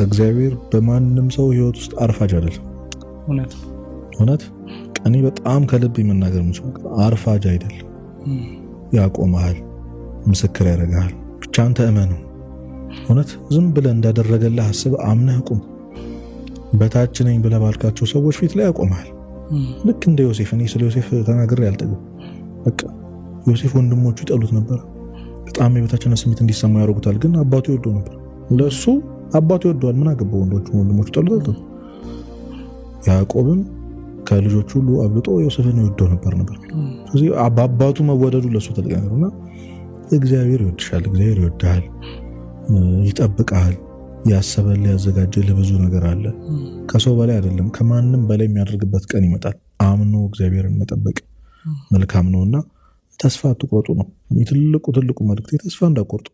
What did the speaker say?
እግዚአብሔር በማንም ሰው ህይወት ውስጥ አርፋጅ አይደለም። እውነት። እውነት እኔ በጣም ከልብ የመናገር የምችለው አርፋጅ አይደለም። ያቆመሃል፣ ምስክር ያደርግሃል። ብቻ አንተ እመነው። እውነት ዝም ብለህ እንዳደረገልህ አስበህ አምነህ ቁም። በታች ነኝ ብለህ ባልካቸው ሰዎች ፊት ላይ ያቆመሃል። ልክ እንደ ዮሴፍ። እኔ ስለ ዮሴፍ ተናግሬ አልጠግብም። በቃ ዮሴፍ ወንድሞቹ ይጠሉት ነበር። በጣም የበታችነት ስሜት እንዲሰማው ያደርጉታል። ግን አባቱ ይወደው ነበር። ለእሱ አባቱ ይወደዋል። ምን አገባው ወንዶቹ ወንድሞቹ ጠሉት። ያዕቆብም ከልጆቹ ሁሉ አብልጦ ዮሴፍን ይወደው ነበር። ስለዚህ በአባቱ መወደዱ ለእሱ ትልቅ ነገር እና እግዚአብሔር ይወድሻል፣ እግዚአብሔር ይወድሃል፣ ይጠብቅሃል። ያሰበልህ ያዘጋጀልህ ብዙ ነገር አለ። ከሰው በላይ አይደለም፣ ከማንም በላይ የሚያደርግበት ቀን ይመጣል። አምኖ እግዚአብሔርን መጠበቅ መልካም ነውና ተስፋ አትቁረጡ ነው ትልቁ ትልቁ መልእክቴ። ተስፋ እንዳትቆርጡ።